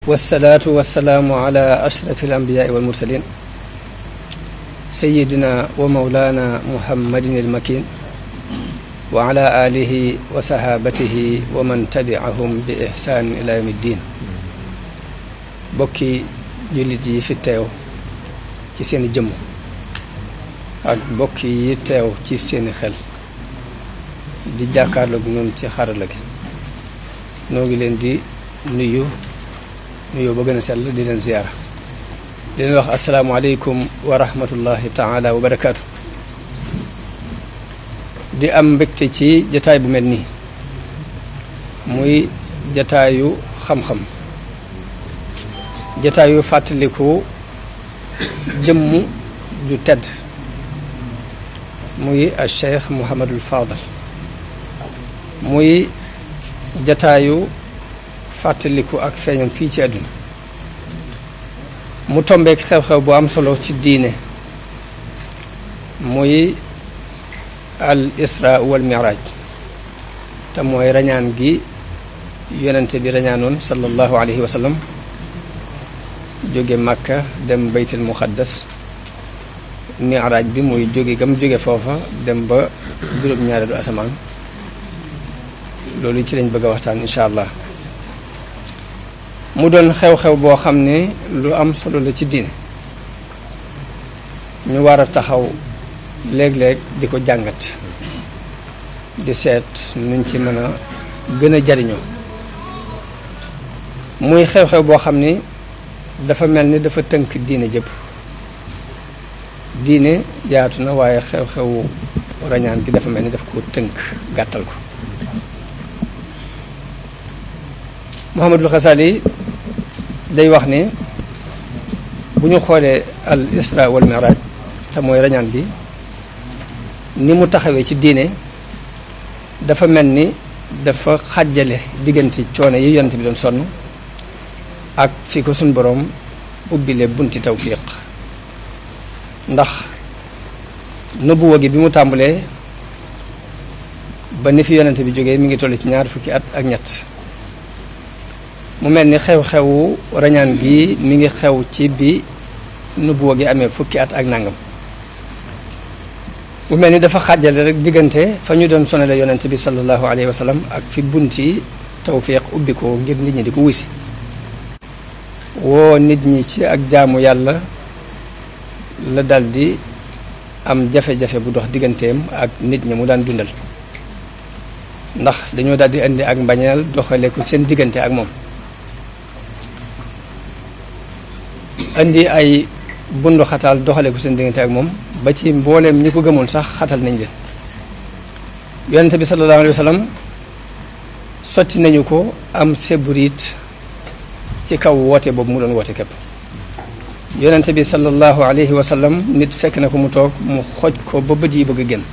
والصلاة والسلام على أشرف الأنبياء والمرسلين سيدنا ومولانا محمد المكين وعلى آله وصحابته ومن تبعهم بإحسان إلى يوم الدين bokki jullit yi fi teew ci seeni jëmm ak bokki yi teew ci seeni xel di jàkkaarloog noonu ci xarala gi noo ngi leen di nuyu ba gën a sell di leen ziyaara di leen wax asalaamaaleykum wa rahmatullahi taala wa barakaatu di am mbégte ci jataay bu mel nii muy jataayu xam-xam jataayu fàttaliku jëmm ju tedd muy al cheikh Mouhamadul Fadal muy jataayu fàttaliku ak feeñam fii ci àdduna mu tombeek xew-xew bu am solo ci diine muy al isra wal miraaj te mooy rañaan gi yonente bi rañaanoon sallallahu alayhi wa sallam jóge Makka dem baytul muqaddas miraaj bi muy jóge gam jóge foofa dem ba juróom-ñaareelu asamaan loolu ci lañ bëgg a waxtaan incha allah mu doon xew-xew boo xam ne lu am solo la ci diine ñu war a taxaw léeg-léeg di ko jàngat di seet nuñ ci mën a gën a jariñoo muy xew-xew boo xam ni dafa mel ni dafa tënk diine jëpp diine yaatu na waaye xew-xewu rañaan gi dafa mel ni dafa ko tënk gàttal ko Muhammadul Xasali day wax ne bu ñu xoolee al isra wal miraaj te mooy rañaan bi ni mu taxawee ci diine dafa mel ni dafa xàjjale diggante coono yi yonent bi doon sonn ak fi ko suñ boroom ubbile bunti tawfiq ndax nubuwa gi bi mu tàmbalee ba ni fi yonent bi jógee mi ngi toll ci 20 fukki at ak ñett mu mel ni xew-xewu rañaan gi mi ngi xew ci bi nubuwa gi amee fukki at ak nangam mu mel ni dafa xàjjale rek diggante fa ñu doon sonale yonent bi sallallahu alayhi wa sallam ak fi bunti tawfiq ubbi ko ngir nit ñi di ko wisi woo nit ñi ci ak jaamu yàlla la daldi am jafe-jafe bu dox digganteem ak nit ñi mu daan dundal ndax dañoo daldi indi ak mbañeel doxale ko seen diggante ak moom indi ay bundu xataal doxale ko seen diggante ak moom ba ci mbooleem ñi ko gëmoon sax xatal nañ leen yonente bi sallallahu alayhi wa sallam sotti nañu ko am seburiit ci kaw woote boobu mu doon woote képp yonente bi sallallahu alayhi wa sallam nit fekk na ko mu toog mu xoj ko ba bët yi bëgg a génn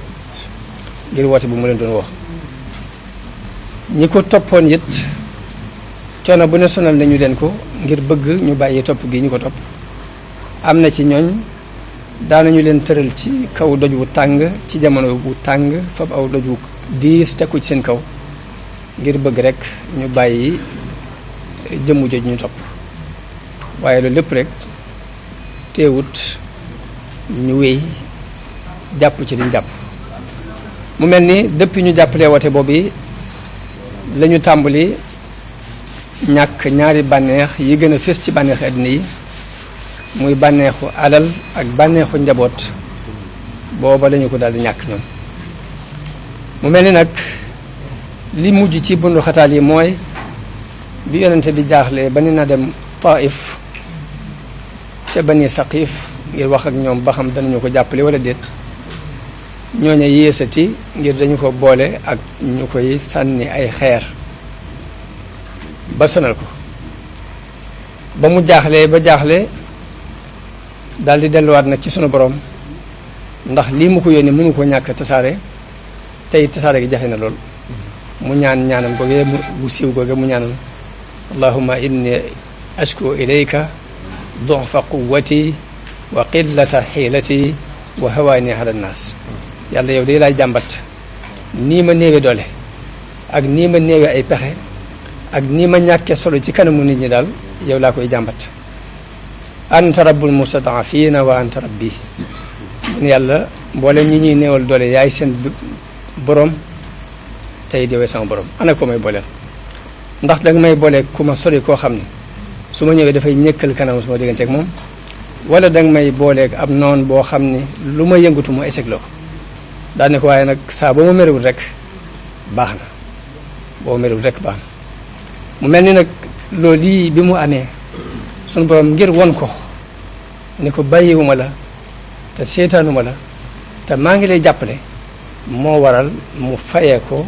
ngir woote bu mu leen doon wax ñi ko toppoon it coono bu ne sonal nañu leen ko ngir bëgg ñu bàyyi topp gi ñu ko topp am na ci ñooñ daanañu leen tëral ci kaw doj wu tàng ci jamono bu tàng fab aw doj wu diis tekku ci seen kaw ngir bëgg rek ñu bàyyi jëmm joj ñu topp waaye loolu lépp rek teewut ñu wéy jàpp ci liñ jàpp mu mel ni depuis ñu jàppalee woote boobu la ñu tàmbali ñàkk ñaari bànneex yi gën a fés ci bànneexi àddina yi muy bànneexu alal ak bànneexu njaboot booba lañu ko daal di ñàkk ñoom mu mel ni nag li mujj ci bundu xataal yi mooy bi yonente bi jaaxlee ba ni na dem Taif ca Bani Saqif ngir wax ak ñoom ba xam danañu ko jàppale wala déet ñooña yéesati ngir dañu ko boole ak ñu koy sànni ay xeer ba sonal ko ba mu jaaxlee ba jaaxle daal di delluwaat nag ci sunu borom ndax lii mu ko yónnee mënu ko ñàkk tasaare tey tasaare gi jafe na lool mu ñaanam googee bu siiw googee mu ñaanal allahumma inni ashku ilayka du'fa quwwati wa qillata xiilati wa hawaani ala nnaas yàlla yow day laay jàmbat nii ma néewe doole ak nii ma néewe ay pexe ak nii ma ñàkkee solo ci kanamu nit ñi daal yow laa koy jàmbat anta rabbul mustad'afina wa anta rabbi mun yàlla mboolem ñi ñuy néewal doole yaay seen borom tey diwee sama borom ana ko may booleel ndax danga may boole ku ma sori koo xam ne su ma ñëwee dafay ñëkkal kanam su ma digganteeg moom wala danga may booleeg ab noon boo xam ne lu ma yëngatu mu échec loo daal ne ko waaye nag saa boo ma merewul rek baax na boo ma merewul rek baax na mu mel ni nag loolu lii bi mu amee sunu borom ngir won ko ni ko bàyyiwuma la te seetaanuma la te maa ngi lay jàppale moo waral mu fayee ko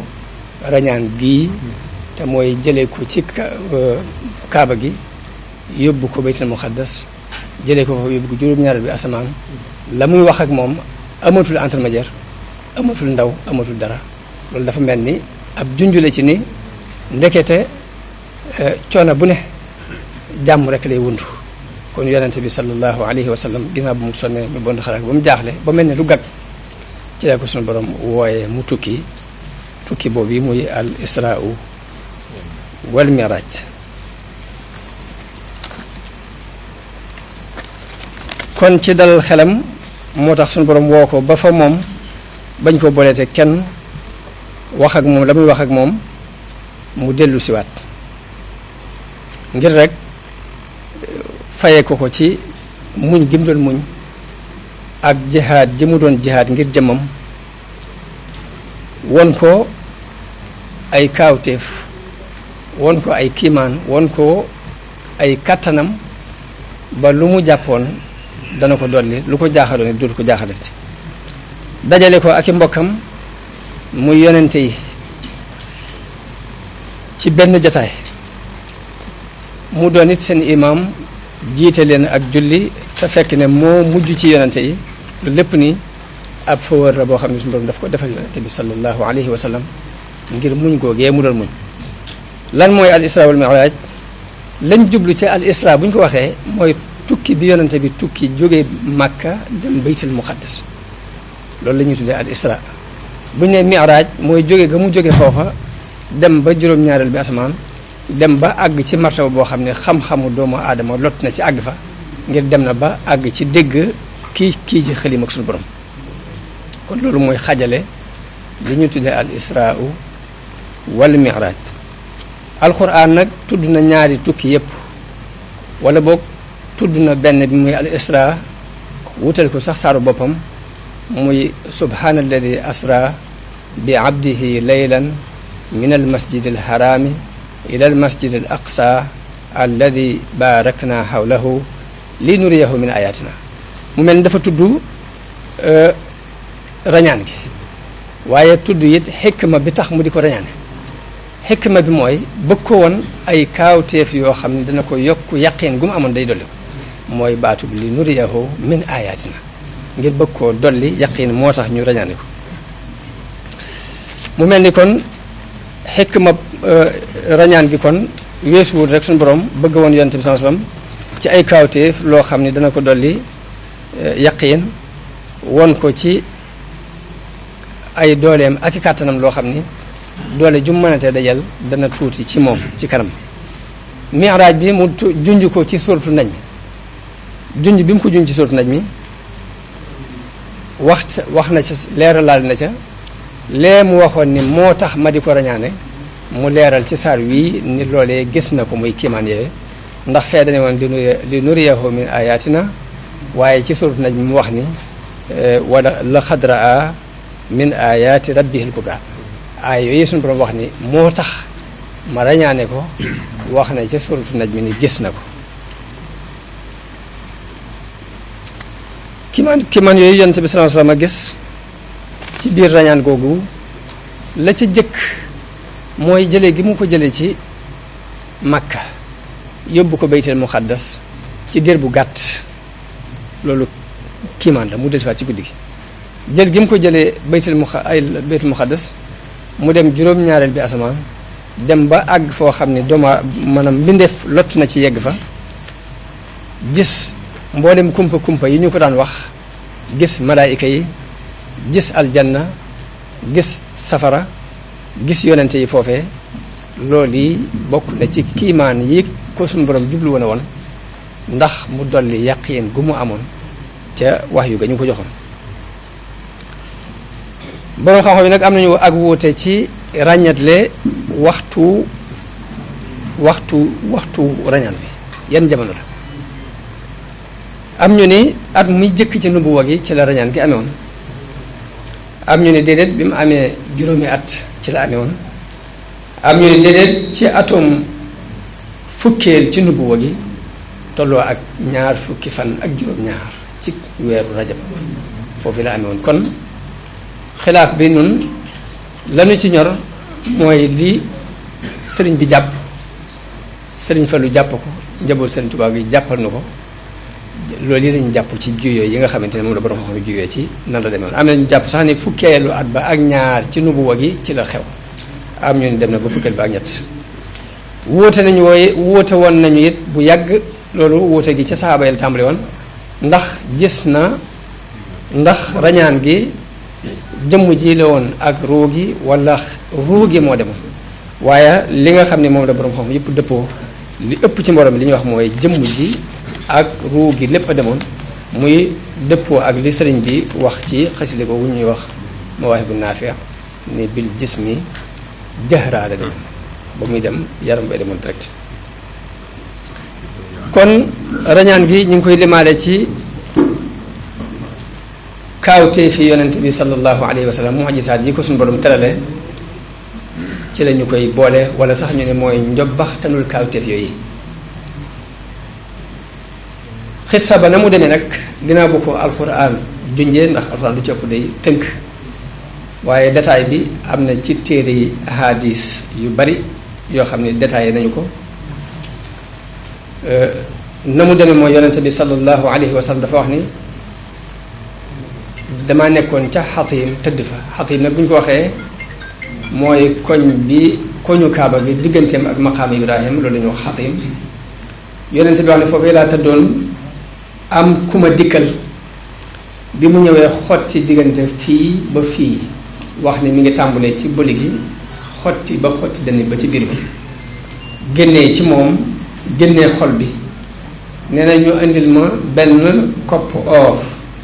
rañaan gii te mooy jëlee ko ci kaaba gi yóbbu ko baytul muqaddas jëlee ko fa yóbbu ko juróom-ñaareel bi asamaan la muy wax ak moom amatul intermédiaire amatul ndaw amatul dara loolu dafa mel ni ab junjule ci ni ndekete coono bu ne jàmm rek lay wundu kon yonente bi sallallahu alayhi wa sallam ginnaaw bu mu sonnee mu bond xalaat ba mu jaaxle ba mel ne lu gag ci la ko sunu borom wooyee mu tukki boobu yi muy al israa wal miraaj kon ci dalal xelam moo tax sunu borom woo ko ba fa moom bañ ko boleete kenn wax ak moom la muy wax ak moom mu dellu siwaat ngir rek faye ko ci muñ gi mu doon muñ ak jihaad ji mu doon jihaad ngir jëmmam won ko ay kaawteef won ko ay kiimaan won ko ay kàttanam ba lu mu jàppoon dana ko dolli lu ko jaaxaloon it dootu ko jaaxalati dajale ko ak i mbokkam muy yonente yi ci benn jataay mu doon it seen imaam jiite leen ak julli te fekk ne moo mujj ci yonente yi lu lépp ni ab fawar la boo xam ne suñu borom daf ko defal yonente bi sallallahu alayhi wa sallam ngir muñ googee mu doon muñ lan mooy al isra wal mi'raj lañ jublu ci al isra bu ñu ko waxee mooy tukki bi yonente bi tukki jógee Makka dem baytul muqaddas loolu la ñuy tuddee al isra bu ñu nee mi'raj mooy jóge ga mu jóge foofa dem ba juróom-ñaareel bi asamaan dem ba àgg ci martaba boo xam ne xam-xamu doomu aadama lott na ci àgg fa ngir dem na ba àgg ci dégg kii ci xëlim ak suñu borom kon loolu mooy xajale li ñu tuddee al isra wal mi'raj alquran nag tudd na ñaari tukki yépp wala boog tudd na benn bi muy al isra wutal ko sax saaru boppam muy subhaanalladi asra bi abdihi laylan min al masjid al harami ila al masjid al aqsa alladi barakna hawlahu li nuriyahu min ayatina mu mel ni dafa tudd rañaan gi waaye tudd it xikma bi tax mu di ko rañaane xikma bi mooy bëgg ko woon ay kaawteef yoo xam ne dana ko yokk yaqin gu mu amoon day dolli ko mooy baatu bi li nuriyahu min ayatina ngir bëgg koo dolli yaqin moo tax ñu rañaane ko mu mel ni kon xikma rañaan gi kon weesuwul rek suñu borom bëgg woon yonent bi sallallahu alayhi wasallam ci ay kaawteef loo xam ne dana ko dolli yaqin won ko ci ay dooleem ak i kàttanam loo xam ni doole ju mënatee dajal dana tuuti ci moom ci kanam mi'raaj bi mu junj ko ci suuratu najm junj bi mu ko junj ci suuratu najm mi wax na ca leeralaal na ca lee mu waxoon ni moo tax ma di ko rañaane mu leeral ci saar wii ni loolee gis na ko muy kiimaan yooyu ndax fee dane woon li nuriyahu min ayatina waaye ci suuratu najm mu wax ni wala la xadraa min ayaati rabbihil kubra aay yooyu suñu borom wax ni moo tax ma rañaane ko wax na ca suuratu najm ni gis na ko kiimaan yooyu yonent bi sallallahu alayhi wasallam a gis ci biir rañaan googu la ca jëkk mooy jële gi mu ko jële ci Makka yóbbu ko baytul muqaddas ci diir bu gàtt loolu kiimaan la mu dellusiwaat ci guddi gi jël gi mu ko jëlee baytul muqaddas mu dem juróom-ñaareel bi asamaan dem ba àgg foo xam ne dooma maanaam mbindeef lott na ci yegg fa gis mboolem kumpa yi ñu ko daan wax gis malaayika yi gis aljanna gis safara gis yonente yi foofee loolu yi bokk na ci kiimaan yi ko suñu borom jublu woon a woon ndax mu dolli yaqiin gu mu amoon ca wax yu ga ñu ko joxoon. borom xam-xam yi nag am nañu ak wuute ci ràññatle waxtu rañaan bi yan jamono la. am ñu ni at muy jëkk ci nubuwa gi ci la rañaan gi amee woon. am ñu ni déedéet bi mu amee juróomi at ci la amee woon. am ñu ni déedéet ci atum fukkeel ci nubuwa gi tolloo ak 2 fukki fan ak juróom-ñaar ci weeru rajab foofu la amee woon. kon xilaaf bi nun lañu ci ñor mooy li sëriñ bi jàpp sëriñ Fallu jàpp ko njaboot sëriñ Tuubaa gi jàppal na ko loolu yi lañu jàpp ci juyoo yi nga xamante ne moom la borom xam-xam juyoo ci nan la demee woon. am nañu jàpp sax ni fukkeelu at ba ak 2 ci nubuwa gi ci la xew. am ñu ni dem na ba fukkeel ba ak 3 wóote nañu wóote woon nañu it bu yàgg loolu wóote gi ca saxaaba yi la tàmbali woon ndax rañaan gi jëmm ji la woon ak ruu gi wala ruu gi moo demoon. waaye li nga xam ne moom la borom xam yëpp dëppoo li ëpp ci mbooloo mi li ñuy wax mooy jëmm ji ak ruu gi lépp a demoon muy dëppoo ak li sëriñ bi wax ci xasida ko wu ñuy wax Mawaahibu Naafi' ni bil jismi jahra la demoon ba muy dem yaram bay demoon direct. kon rañaan gi ñu ngi koy limaale ci kaawtee fi yonent bi sallallahu alayhi wa sallam mu'jisaat yi ko suñu borom terale ci la ñu koy boole wala sax ñu ne mooy njobbaxtanul kaawteef yooyu. xissa ba na mu demee nag ginnaaw bu ko alxuraan junjee ndax alxuraan lu ci ëpp day tënk waaye détail bi am na ci téere yi hadis yu bari yoo xam ne détaillé nañu ko. na mu demee mooy yonent bi sallallahu alayhi wa sallam dafa wax ni damaa nekkoon ca Xatim tëdd fa. Xatim nag bu ñu ko waxee mooy koñu kaaba gi digganteem ak maqaam Ibrahim loolu la ñuy wax Xatim. yonent bi wax ne foofee laa tëddoon am ku ma dikkal bi mu ñëwee xotti diggante fii ba fii wax ni mi ngi tàmbulee ci bëli gi xotti ba xotti dani ba ci biir bi génnee ci moom génnee xol bi nee na ñu indil ma benn kopp or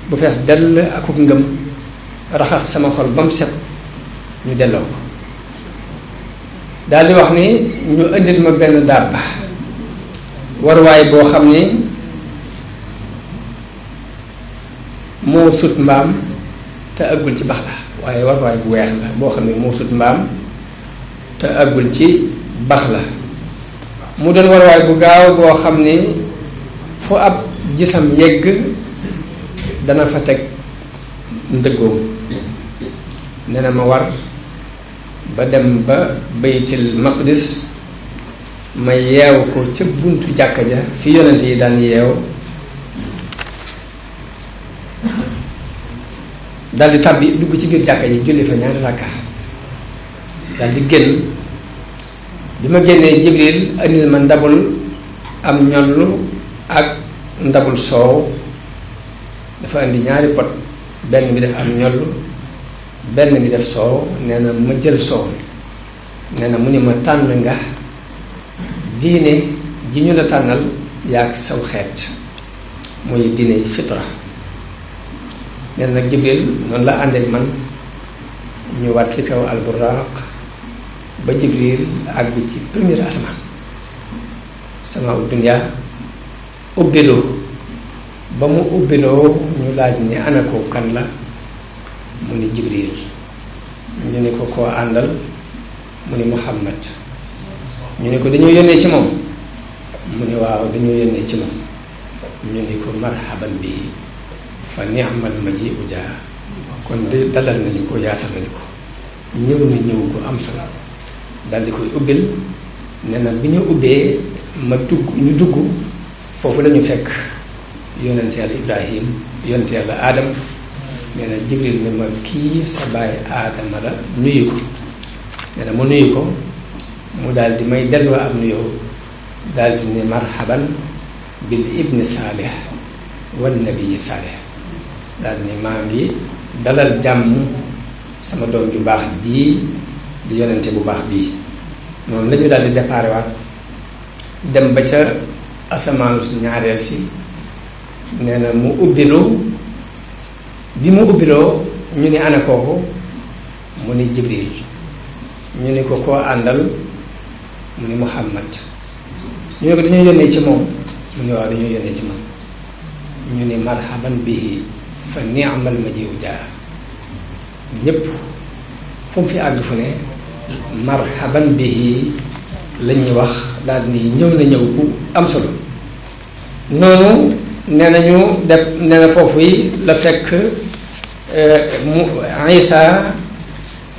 bu fees dell akuk ngëm raxas sama xol ba mu set ñu delloo ko daldi wax ni ñu indil ma benn dàbba warwaay boo xam ni moo sut mbaam te àggul ci bax la waaye warwaay bu weex la boo xam ne moo sut mbaam te àggul ci bax la mu doon warwaay bu gaaw boo xam ni fu ab gisam yegg dana fa teg ndëggoom. nee na ma war ba dem ba baytil maqdis ma yeew ko ca buntu jàkka ja fi yonent yi daan yeew daldi tàbbi dugg ci biir jàkka ji julli fa 2 rakka daldi génn. bi ma génnee Jibril andil ma ndabul am ñollu ak ndabul soow dafa indi 2 pot benn bi def am ñollu benn bi def soow. nee na ma jël soow nee na mu ni ma tànn nga diine ji ñu la tànnal yaag saw xeet muy diine fitra. nee na nag Jibril noonu la àndeek man ñu war ci kaw alburaq ba Jibril àgg ci premier asamaan sama dunya ubbiloo ba mu ubbiloo ñu laaj ni ana ko kan la mu ni Jibril. ñu ni ko koo àndal mu ni Muhammad. ñu ni ko dañoo yónnee ci moom mu ni waaw dañoo yónnee ci moom. ñu ni ko marhaban bi fa ni'mal maji'u jaa kon de dalal nañu ko yaatal nañu ko ñëw na ñëw ko am solo. daldi koy ubbil nee na bi ñu ubbee ñu dugg foofu la ñu fekk yonent yàlla Ibrahim yonent yàlla Adam. nee na Jibril ne ma kii sa baay Aadama la nuyu ko. nee na ma nuyu ko mu daldi may delloo am nuyoo daldi ne marhaban bil ibni saalih wan nabii saalih. daldi ne maa ngi dalal jàmm sama doom ju baax ji di yonente bu baax bii. noonu lañu daldi déparé waat dem ba ca asamaanu si ñaareel si nee na mu ubbilu bi mu ubbiloo ñu ni ana kooku mu ni Jibril ñu ni ko koo àndal mu ni Muhammad ñu ne ko dañoo yónnee ci moom mu ni waaw dañoo yónnee ci moom ñu ni marhaban bihi fa ni'mal maji'u jaa ñépp fu mu fi àgg fu ne marhaban bihi la ñuy wax daal ni ñëw na ñëw ku am solo noonu nee nañu def nee na foofu yi la fekk mu Isa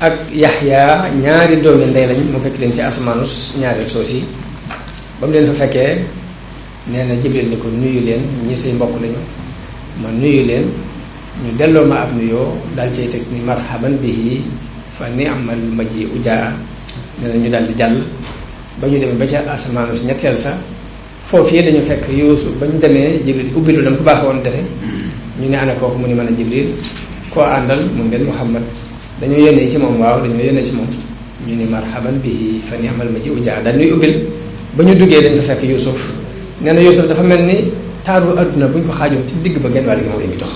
ak Yaxya ñaari doomi ndey lañ mu fekk leen ci asamaanus ñaareel soos yi ba mu leen fa fekkee nee na Jibril ni ko nuyu leen ñi say mbokk lañu ma nuyu leen ñu delloo ma ab nuyoo daal cay teg ni marhaban bihi fa ni'mal maji'u jaa nee na ñu daal di jàll ba ñu demee ba ca asamaanus ñetteel sa foofu yi dañu fekk Yuusuf ba ñu demee Jibril ubbilu dam ku baax woon defe ñu ne ana kooku mu ni mën a Jibril koo àndal mu ngeen Muhammad dañoo yónnee ci moom waaw dañoo yónnee ci moom ñu ni marhaban bihi fa ni'mal maji'u jaa daal ñuy ubbil ba ñu duggee dañ fa fekk Yuusuf nee na Yuusuf dafa mel ni taaru adduna bu ñu ko xaajoon ci digg ba genn wàll gi moom la ñu jox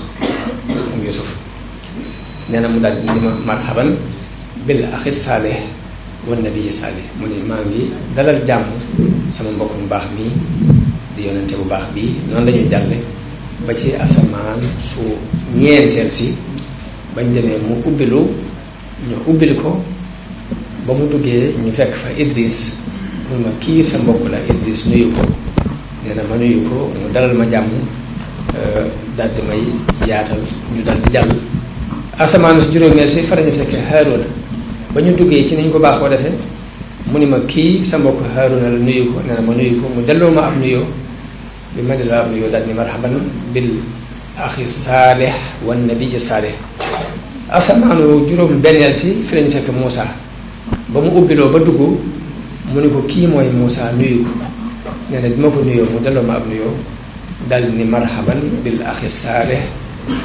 moom Yuusuf nee na mu daal di ma marhaban bil axi saalih wan nabi saalih mu ni maa ngi dalal jàmm sama mbokk bu baax mii di yonente bu baax bii noonu lañuy jàlle ba ci asamaan su ñeenteel si bañ demee mu ubbilu ñu ubbil ko ba mu duggee ñu fekk fa Idris mu ma kii sa mbokk la Idris nuyu ko nee na ma nuyu ko mu dalal ma jàmm daal di may yaatal ñu dal di jàll asamaan su juróomeel si fa ñu fekkee Haaruna ba ñu duggee ci niñ ko baaxoo defee mu ni ma kii sa mbokk Haaruna la nuyu ko nee na ma nuyu ko mu delloo ma ab nuyoo bi ma delloo ab nuyoo daal ni marhaban bil axi saalih wan nabiy saalih asamaanu juróom benneel si fi lañu fekk Muusa ba mu ubbiloo ba dugg mu ni ko kii mooy Muusa nuyu ko nee na bi ma ko nuyoo mu delloo ma ab nuyoo daal ni marhaban bil axi saalih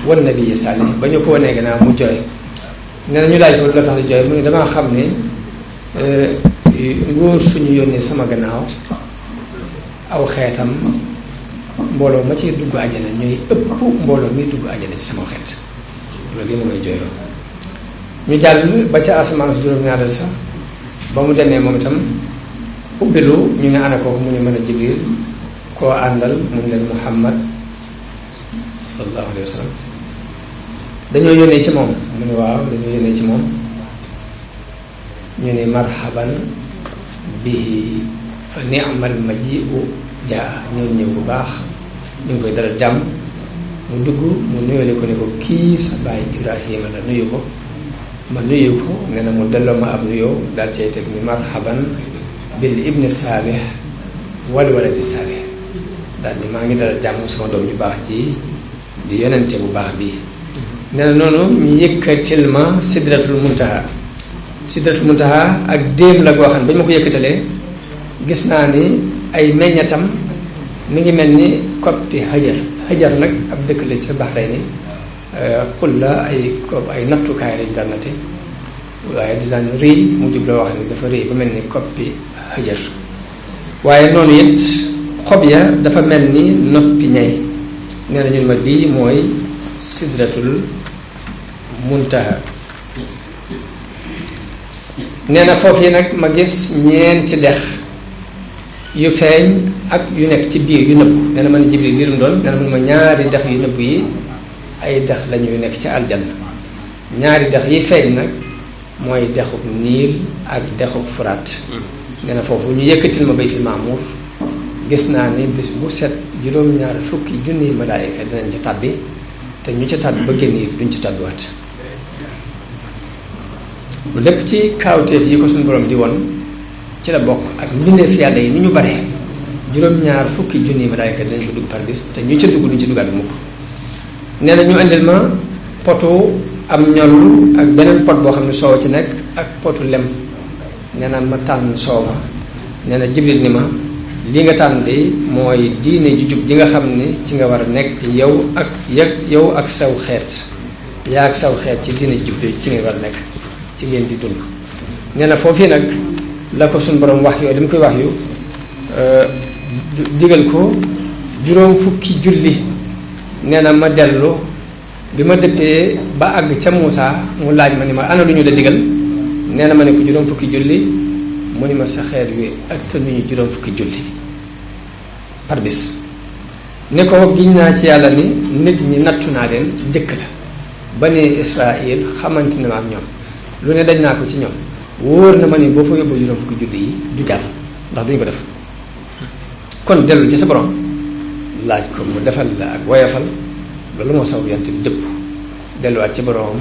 wan nabiy saalih ba ñu ko wanee gannaaw mu jooy nee na ñu laaj ko la tax di jooy mu ne damaa xam ne nguur suñu yónnee sama gannaaw aw xeetam mbooloo ma ci dugg àjjana ñooy ëpp mbooloo mi dugg àjjana ci sama xeet loolu li ma may jooyloo ñu jàll ba ca asamaan su juróom-ñaareel sax ba mu demee moom itam ubbilu ñu ne ana kooku mu ne mën a Jibril koo àndal mu ne leen Muhammad sallallahu alayhi wa sallam dañoo yónnee ci moom mu ne waaw dañoo yónnee ci moom ñu ne marhaban bihi fa ni'mal maji'u jaa ñëw bu baax ñu ngi koy dalal jàmm mu dugg mu nuyoo ko ne ko kii sa baay Ibrahima la nuyu ko ma nuyu ko nee na mu delloo ma ab nuyoo daal cay teg ni marhaban bil ibni saalih wal waladi saalih daal ni maa ngi dalal jàmm sama doom ju baax ji di yonente bu baax bii nee na noonu ñu yëkkatil ma sidratul muntaha ak déem la goo xam ne ba ñu ma ko yëkkatalee gis naa ni ay meññatam mi ngi mel ni koppi xajar nag ab dëkk la ci Bahrayn xul la ay nattukaay lañ daan natte waaye di daan rëy mu jubloo wax ni dafa rëy ba mel ni koppi xajar waaye noonu it xob ya dafa mel ni noppi ñay nee na ñun ma lii mooy sidratul muntaha nee na foofu yi nag ma gis ñeenti dex yu feeñ ak yu nekk ci biir yu nëbb nee na ma ne Jibril lii lu mu doon nee na mu ma ñaari dex yu nëbb yi ay dex lañuy nekk ci aljanna ñaari dex yi feeñ nag mooy dexub niil ak dexub furaat nee na foofu ñu yëkkatil ma baytil maamuur gis naa ni bis bu set juróom-ñaar fukki junniy malaayika dinañ ci tàbbi te ñu ci tàbbi ba génn yi duñ ci tàbbiwaat lu lépp ci kaawteef yi ko suñu borom di woon ci la bokk ak mbindeef yàlla yi ni ñu bare juróom-ñaar fukki junniy malaayika dinañ ko dugg par bis te ñu ci dugg duñ ci duggaat mukk nee na ñu indil ma potu am ñol ak beneen pot boo xam ne soow ci nekk ak potu lem nee na ma tànn soow ma nee na Jibril ni ma li nga tànn de mooy diine ju jub ji nga xam ne ci nga war a nekk yow ak saw xeet yaa ak saw xeet ci diine ju jub ci nga war a nekk ci ngeen di dund nee na foofii nag la ko suñu borom wax yoo li mu koy wax yu digal ko juróom fukki julli nee na ma dellu bi ma dëppee ba àgg ca Muusaa mu laaj ma ni ma ana lu ñu la digal nee na ma ne ko juróom fukki julli mu ni ma sa xeet wi attanuñu juróom fukki julli par bis ne ko giñ naa ci yàlla ni nit ñi nattu naa leen njëkk la Bani Israël xamante na ma ak ñoom lu ne daj naa ko ci ñoom wóor na ma ni boo fa yóbbu juróom fukki julli yi du jàll ndax duñu ko def kon dellu ci sa borom laaj ko mu defal la ak woyafal loolu moo saw yante bi dëpp delluwaat ci borom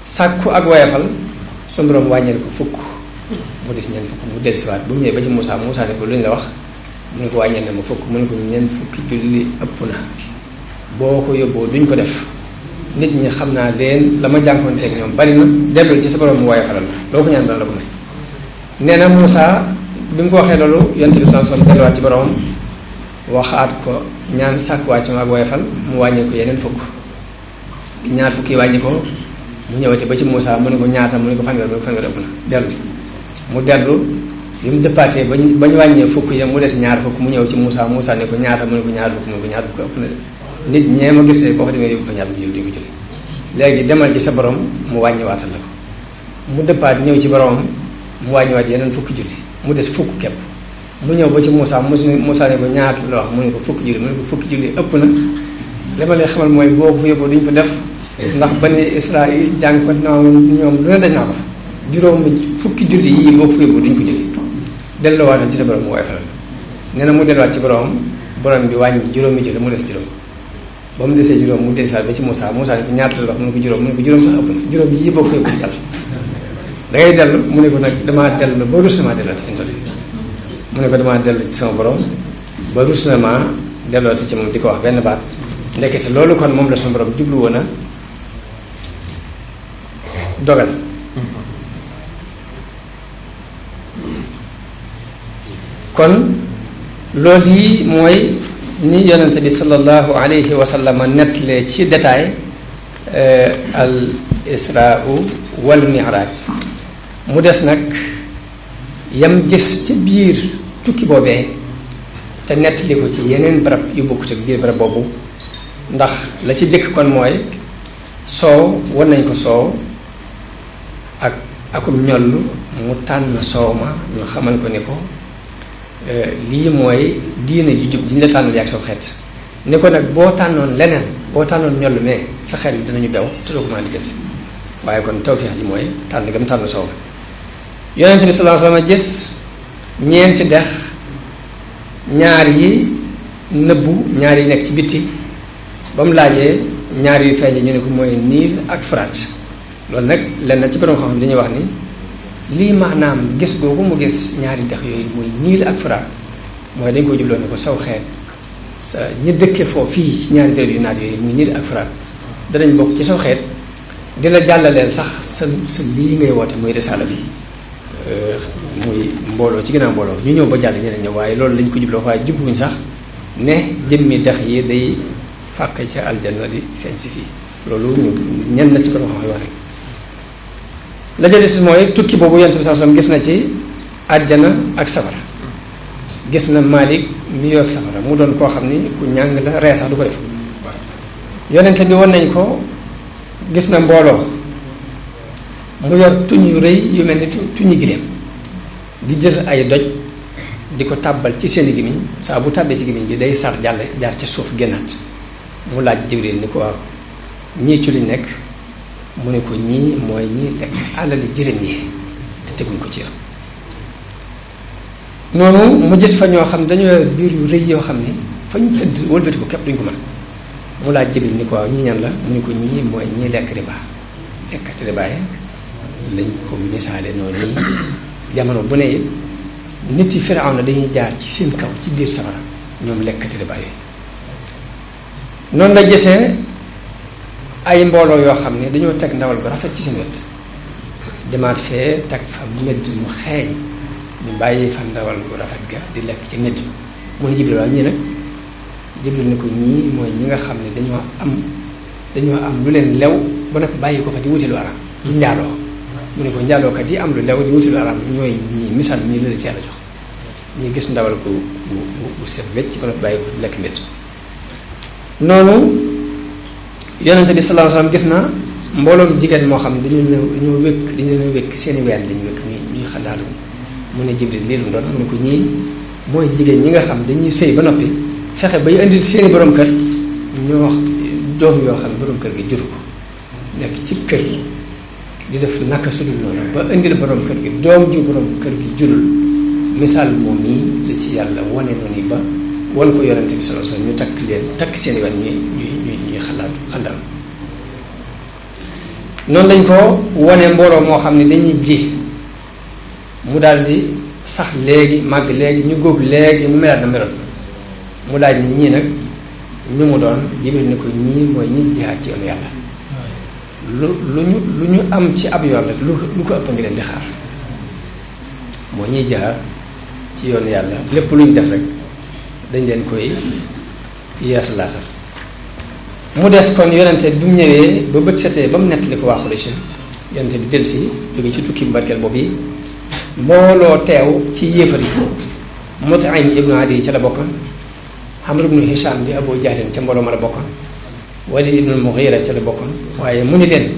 sàkku ak woyafal su borom wàññeel ko fukk mu des ñeent fukk mu dellusiwaat bu mu ñëwee ba ci Muusaa ne ko lu ñu la wax mu ne ko wàññeel na ma fukk mu ne ko ñeent fukki julli ëpp na boo ko yóbboo duñ ko def nit ñi xam naa leen la ma jànkoonteeg ñoom bari na dellul ci sa borom mu woyafalal la loo ko ñaan dana la ko may nee na Muusaa bi mu ko waxee loolu yonte bi sallallahu alayhi wasallam delluwaat ci borom waxaat ko ñaan sàkkuwaat ci ma ak woyafal mu wàññi ko yeneen fukk ñaar fukki wàññi ko mu ñëwati ba ci Muusaa mu ne ko ñaata mu ne ko fanweer mu ne ko fanweer ëpp na dellu mu dellu bi mu dëppaatee ba ñu wàññee fukk ya mu des ñaar fukk mu ñëw ci Muusaa ne ko ñaata mu ne ko ñaar fukk mu ne ko ñaar fukk ëpp na de nit ñee ma gis boo fa demee yóbbu fa ñaar mu jël di ko jël léegi demal ci sa borom mu wàññiwaatal la ko mu dëppaat ñëw ci boromam mu wàññiwaat yeneen fukki julli mu des fukk képp mu ñëw ba ci Muusaa ne ko ñaata la wax mu ne ko fukki julli mu ne ko fukki julli ëpp na li ma lay xamal mooy boo ko fa yóbboo duñ ko def ndax Bani Israël jàng ko ñoom lu ne dañ naa ko fa juróomi fukki julli yii boo ko fa yóbboo duñ ko julli delluwaatal ci sa borom mu woy falal nee na mu delluwaat ci borom bi wàññi juróomi julli mu des juróom ba mu desee juróom mu delluwaat ba ci Muusaa ne ko ñaata la wax mu ne ko juróom mu ne ko juróom sax ëpp na juróom yii boo ko fa yóbboo jàll da ngay dellu mu ne ko nag damaa dellu ba rus na maa delluwaat fi mu toll mu ne ko damaa dellu ci sama borom ba rus na maa delluwaat ci moom di ko wax benn baat ndekete loolu kon moom la sama borom jublu woon a dogal kon loolu yi mooy ni yonente bi sallallahu alayhi wa sallam nettalee ci détail al israa wal mi'raaj mu des nag yam gis ci biir tukki boobee te nettali ko ci yeneen barab yu bokkut ak biir barab boobu ndax la ci jëkk kon mooy soow war nañ ko soow ak akum ñoll mu tànn soow ma ñu xamal ko ni ko lii mooy diine ju jub diñ la tànnal yaag soo xeet ni ko nag boo tànnoon leneen boo tànnoon ñoll mais sa xeet bi dinañu bew te doo ko mën a lijjanti waaye kon tawfiix ji mooy tànn gam tànn soow ma yonente bi sallallahu alayhi wasallam gis ñeenti dex ñaar yi nëbbu ñaar yi nekk ci bitti ba mu laajee ñaar yu feeñ ñu ne ko mooy Niil ak Furaat loolu nag lenn ci borom xam-xam dañuy wax ni lii maanaam gis googu mu gis ñaari dex yooyu muy Niil ak Furaat mooy dañ ko jubloo ne ko saw xeet sa ñi dëkke foofu fii ci ñaari dér yu naat yooyu muy Niil ak Furaat danañ bokk ci saw xeet di la jàllaleel sax sa lii ngay woote muy risaala bi muy mbooloo ci ginnaaw mbooloo ñu ñëw ba jàll ñeneen ñëw waaye loolu lañ ko jubloo waaye jubluñ sax ne jëmmi dex yi day fàq ca aljanna di feeñ si fii loolu ñu ñenn na ci ko xam wax rek la ca des mooy tukki boobu yonent bi sallallahu alayhi wasallam gis na ci àjjana ak safara gis na Maalik mi yor safara mu doon koo xam ni ku ñàng la ree sax du ko def yonent bi won nañ ko gis na mbooloo mu yor tuñ yu rëy yu mel ni tuñu giléem di jël ay doj di ko tàbbal ci seeni gémmiñ saa bu tàbbee ci gémmiñ gi day sar jàll jaar ca suuf génnaat mu laaj Jibril ni ko waaw ñii ci luñ nekk mu ne ko ñii mooy ñii lekk alali jërëm yi te teguñ ko ci yoon noonu mu gis fa ñoo xam dañoo yor biir yu rëy yoo xam ni fa ñu tëdd wëlbati ko képp duñ ko mën mu laaj Jibril ni ko waaw ñii ñan la mu ne ko ñii mooy ñii lekk riba lekkati riba yi lañ ko misaale noonu nii jamono bu ne it nit yi Firawna dañuy jaar ci seen kaw ci biir safara ñoom lekkati riba yooyu noonu la gisee ay mbooloo yoo xam ne dañoo teg ndawal bu rafet ci seen wet demaat fee teg fa medd mu xeeñ ñu bàyyi fa ndawal bu rafet ga di lekk ci medd mu ne Jibril waaw ñii nag Jibril ni ko ñii mooy ñi nga xam ne dañoo am lu leen lew ba nag bàyyi ko fa di wuti lu araam di njaaloo mu ne ko njaalookat yi am lu lew di wuti lu araam ñooy ñii misaal ñii la ci Yàlla jox ñu gis ndawal bu set wecc ba noppi bàyyi ko lekk mbett noonu yonente bi sallallahu alayhi wasallam gis na mbooloom jigéen moo xam dañu leen wékk seeni ween dañu wékk ñuy xandaalu mu ne Jibril lii lu doon mu ne ko ñii mooy jigéen ñi nga xam dañuy sëy ba noppi fexe bay indi seeni borom kër ñoo doom yoo xam ne borom kër gi juru ko nekk ci kër di def naka sudul noonu ba indil borom kër gi doom ju borom kër gi jurul misaal moom mii la ci yàlla wane noonu ba wan ko yonente bi sallallahu alayhi wasallam ñu takk seeni wan ñuy xandal noonu lañ ko wane mbooloo moo xam ne dañuy ji mu daal di sax léegi màgg léegi ñu góob léegi mu melaat na meloon mu laaj ni ñii nag ñu mu doon Jibril ni ko ñii mooy ñiy jihaad ci yoonu yàlla lu ñu am ci ab yoon rek lu ko ëpp ngi leen di xaar mooy ñiy jihaad ci yoonu yàlla lépp lu ñu def rek dañ leen koy yeesu laatal mu des kon yonente bi mu ñëwee ba bët setee ba mu nettali ko waa Quraysh yonente bi dellusi jóge ci tukki bu barkeel boobu yi mbooloo teew ci yéefar yi Mut'im ibnu Adi ca la bokkoon Amr ibnu Hisham di Abu Jahlin ca mbooloo ma la bokkoon Walid ibnu Mughira ca la bokkoon waaye mu ni leen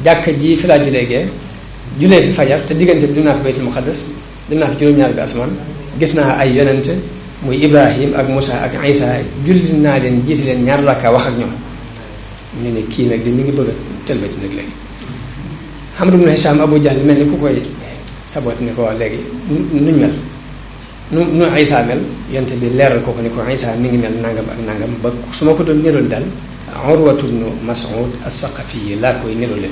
jàkk ji fi laa julee fi fajar te diggante bi dinaa fi baytul muqaddas dinaa fi juróom-ñaar bi asamaan gis naa ay yonent muy Ibrahim ak Moussa ak Isa julli naa leen jiiti leen ñaar rakka wax ak ñoom ñu ne kii nag di mi ngi bëgg a tëlbati nag léegi Amr ibnu Hisham Abu Jahl mel ni ku koy saboot ni ko wax léegi nuñ mel nu Isa mel yonte bi leeral ko ni ko Isa mi ngi mel nangam ak nangam ba su ma ko doon nirool daal Urwatu ibnu Mas'ud as-Saqafi yi laa koy niroole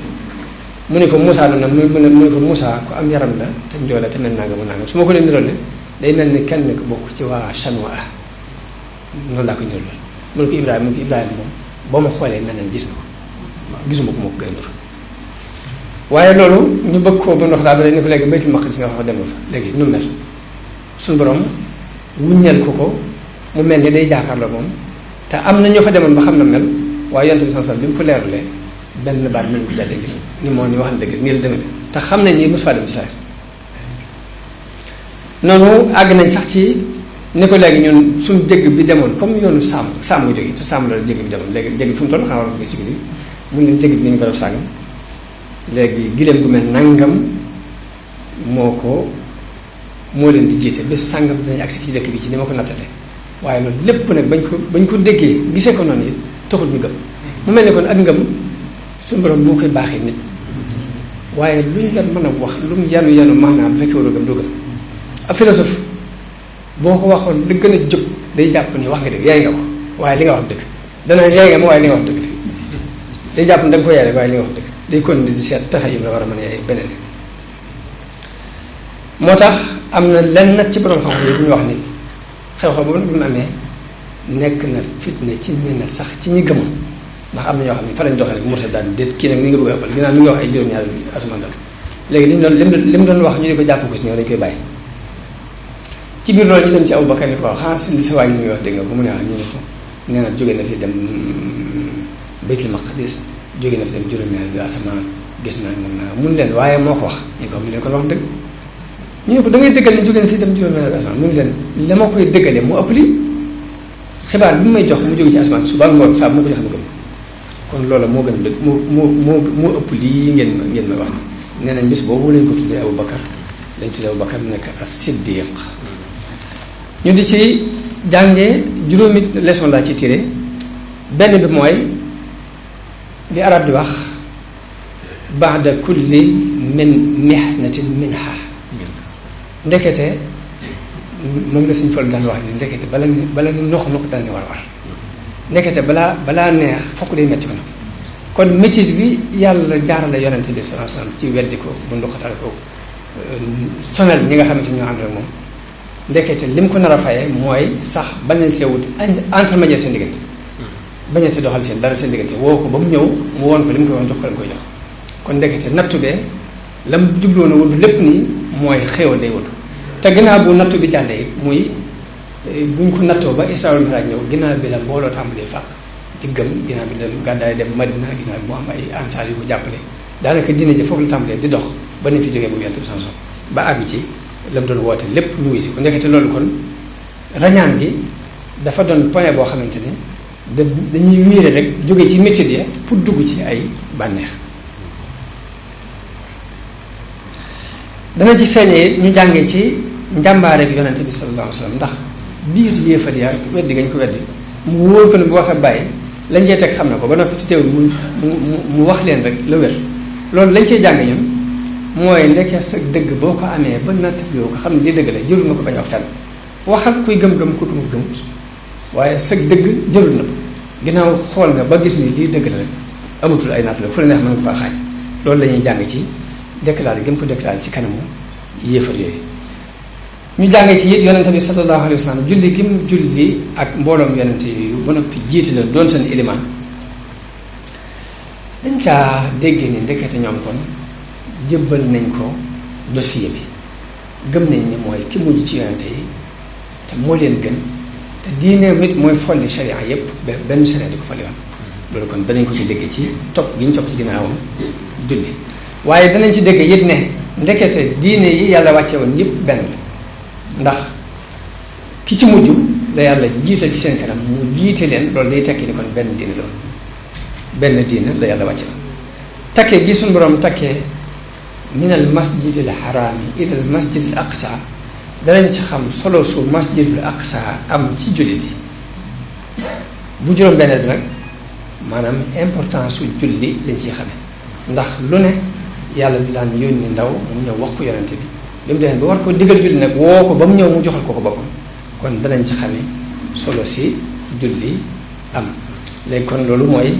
mu ne ko Moussa noonu nag mu ne ko Moussa ku am yaram la te njool la te mel nangam ak nangam su ma ko doon niroole day mel ni kenn ko bokk ci waa Chanwa noonu laa koy niroole mu ne ko Ibrahima moom boo ma xoolee mel na gis na ko gisuma ko moo ko gën a waaye loolu ñu bëgg koo ba ndox daal ba ni ko léegi Baytul Maqdis nga wax dem fa léegi nu mel suñu borom wuññal ko mu mel ni day jaakaarloo moom te am na ñoo fa demoon ba xam na mel waaye yonte bi sallallahu alayhi wasallam bi mu ko leeralee benn baat mënu ko jàddee ngir ni moo ni wax na dëgg nii la demee te xam nañ ni mosu faa dem ci saa noonu àgg nañ sax ci ni ko léegi ñun suñu jëgg bi demoon comme yoonu sàmm nga jógee te sàmm la jëgg bi demoon léegi jëgg fu mu toll xanaa war ko gis ci guddi mun leen jëgg bi ni ñu ko def sàngam léegi giléem gu mel nangam moo leen di jiite bés sàngam dinañ agsi ci dëkk bi ci ni ma ko nattale waaye loolu lépp nag bañ ko déggee gisee ko noonu it taxul ñu gëm mu mel ne kon ak ngëm suñu borom moo koy baaxee nit waaye lu ñu leen mën a wax lu mu yanu maanaam bu fekkee war a gëm doo gëm ab philosophe boo ko waxoon li gën a jóg day jàpp ni wax nga dëgg yaay nga ko waaye li nga wax dëgg dana yaay nga ma waaye li nga wax dëgg day jàpp ni da nga ko yaay rek waaye li nga wax dëgg day continuer di seet pexe yi la war a mën a yaay beneen moo tax am na lenn nag ci borom xam-xam yi bu ñu wax ni xew-xew boobu nag bi mu amee nekk na fitne ci ñenn sax ci ñi gëmoon ndax am na ñoo xam ne fa lañ doxee rek murtad daal déet kii nag ni nga bëgg a ëppal ginnaaw mi ngi wax ay juróom-ñaari asamaan daal léegi li mu doon wax ñu di ko jàpp ko si ñëw dañ koy bàyyi ci biir loolu ñu dem ci Abubakar ni ko waaw xanaa si sa waa ngi muy wax dégg nga ko mu ne wax ñu ne ko nee na jóge na fi dem Baytul Maqdis jóge na fi dem juróom-ñaari bi asamaan gis naa moom naa mun leen waaye moo ko wax ñu ko mu leen kon wax dëgg ñu ne ko da ngay dëggal ni jóge na fii dem juróom-ñaari bi asamaan mun leen la ma koy dëggalee mu ëpp li xibaar bi mu may jox mu jóge ci asamaan suba ngoon saa moo ko jox ma gëm kon loola moo gën a dëgg moo ëpp lii ngeen may wax ni nee nañ bis boobu lañ ko tuddee Abubakar lañ tuddee Abubakar nekk as-Siddiq ñu di ci jàngee juróomi leçon laa ci tiré benn bi mooy li arab di wax ba'da kulli min mihnatin minha ndekete moom la suñ fol daan wax ni ndekete bala ni nox daan ni war ndekete balaa neex fokk day metti ko nag kon métit bi yàlla jaarale yonente bi sallallahu alayhi wasallam ci weddi ko bu nduxatal ko sonal ñi nga xamante ñoo ànd ak moom ndekete lim ko nar a fayee mooy sax bañal see wut intermédiaire seen diggante bañal see doxal seen dara seen diggante woo ko ba mu ñëw mu woon ko li mu koy woon jox ko la mu koy jox kon ndekete nattu bee lam jubloon a wut lépp nii mooy xéewal day wut te ginnaaw bu nattu bi jàllee muy buñ ko nattoo ba Israa Mi'raaj ñëw ginnaaw bi la mbooloo tàmbalee fàq ci gëm ginnaaw bi dem gàddaay dem Madina ginnaaw bi mu am ay ansaar yu ko jàppale daanaka diine ji foofu la tàmbalee di dox ba ni fi jógee moom yonent bi sallallahu alayhi wasallam ba àgg ci lam doon woote lépp ñu wuy si ko ndekete loolu kon rañaan gi dafa doon point boo xamante ni dañuy wiire rek jóge ci métier ya pour dugg ci ay bànneex. dana ci feeñee ñu jàngee ci njàmbaare bi yonente bi sallallahu alayhi wa sallam ndax biir yéefar yaa weddi gañ ko weddi mu wóor ko ne bu waxee bàyyi lañ cee teg xam na ko ba noppi ci teewul mu wax leen rek la wér loolu lañ cee jàng ñun mooy ndeke sa dëgg boo ko amee ba nattabloo ko xam ne di dëgg la jërul na ko bañ a wax fenn waxal kuy gëm-gëm ku duma gëmut waaye sa dëgg jërul na ko ginnaaw xool nga ba gis ni lii dëgg la rek amatul ay natt la fu la neex mën nga faa xaaj loolu la ñuy jàng ci déclaré gëm ko déclaré ci kanamu yéefar yooyu. ñu jàngee ci it yonente bi sallallahu alayhi wa sallam julli gi mu julli ak mbooloom yonente yooyu ba noppi jiite la doon seen ilimaan dañ caa dégg ni ndekete ñoom kon jëbbal nañ ko dossier bi gëm nañ ni mooy ki mujj ci yonente yi te moo leen gën te diineem it mooy folli sharia yépp benn sharia di ko folli woon loolu kon danañ ko ci dégg ci topp gi ñu topp ci ginnaawam julli waaye danañ ci dégg it ne ndekete diine yi yàlla wàcce woon yépp benn la ndax ki ci mujj la yàlla jiital ci seen kanam mu jiite leen loolu day tekki ni kon benn diine loolu benn diine la yàlla wàcce la takkee gi suñu borom takkee min al masjidil harami ila al masjidil aqsa danañ ci xam solo su masjidil aqsa am ci jullit yi bu juróom benn bi nag maanaam importance su julli lañ ciy xamee ndax lu ne yàlla di daan yónni ndaw mu ñëw wax ko yonente bi li mu demee ba war ko digal julli nag woo ko ba mu ñëw mu joxal ko boppam kon danañ ci xamee solo si julli am léegi kon loolu mooy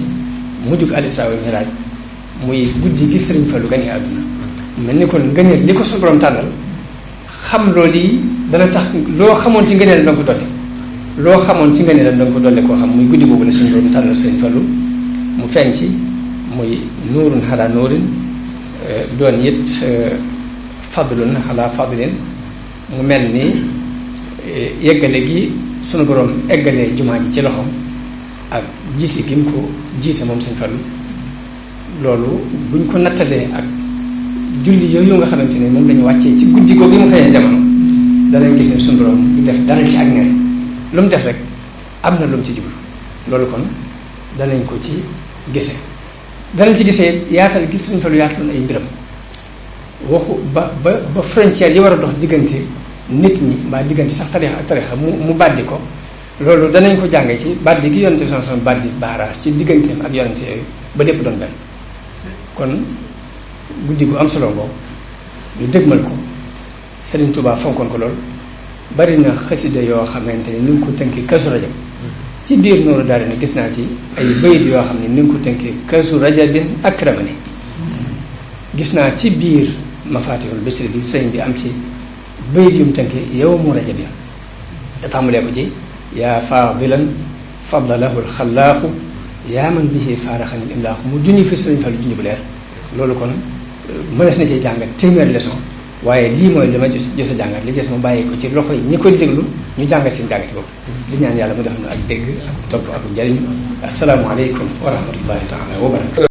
mujjug al israa wal miraaj muy guddi gi Sëriñ Fallu gane àdduna mel ni kon ngëneel li ko suñu borom tànnal xam loolu yi dana tax loo xamoon ci ngëneel da nga ko dolli loo xamoon ci ngëneel da nga ko dolli koo xam muy guddi boobu la suñu borom tànnal Sëriñ Fallu mu feeñ ci muy nuurun ala nuurin doon it fadlun ala fadlin mu mel ni yeggale gi sunu borom eggalee jumaa ji ci loxoom ak jiite gi mu ko jiite moom Sëriñ Fallu loolu buñ ko nattalee ak julli yooyu nga xamante ne moom lañu wàccee ci guddi googu mu feeñee jamono danañ gis ne sunu borom du def dara ci ak neen lu mu def rek am na lu mu ci jublu loolu kon danañ ko ci gisee danañ ci gisee yaatal gi Sëriñ Fallu yaatal ay mbiram waxu ba frontière yi war a dox diggante nit ñi mbaa diggante sax tarixa ak tarixa mu bàddi ko loolu danañ ko jàngee ci bàddi gi yonente son bàddi baaraas ci digganteem ak yonente yooyu ba lépp doon benn kon guddi gu am solo boobu ñu dëgmal ko Sëriñ Tuubaa fonkoon ko lool bari na xasida yoo xamante ni ni ngi ko tënkee Kazu Rajab ci biir Nuuru Daarayni gis naa ci ay bayit yoo xam ne ni ngi ko tënkee Kazu Rajabin akramani gis naa ci biir Mafaatihul Bichri bi sëñ bi am ci bayit yu mu tënkee yawmu rajabin da tàmbalee ko ci yaa faadilan faddalahu alxalaaqu yaa man bihi faaraxani imlaaxu mu junñi fi Sëriñ Fallu junñi bu leer loolu kon mënees na cee jàngat téeméeri leçon waaye lii mooy li ma jot a jàngat li des ma bàyyi ko ci loxo yi ñi koy déglu ñu jàngat seen jàngati bopp di ñaan yàlla mu def na ak dégg ak topp ak njariñ assalaamu aleykum wa rahmatullahi taala wa barakatu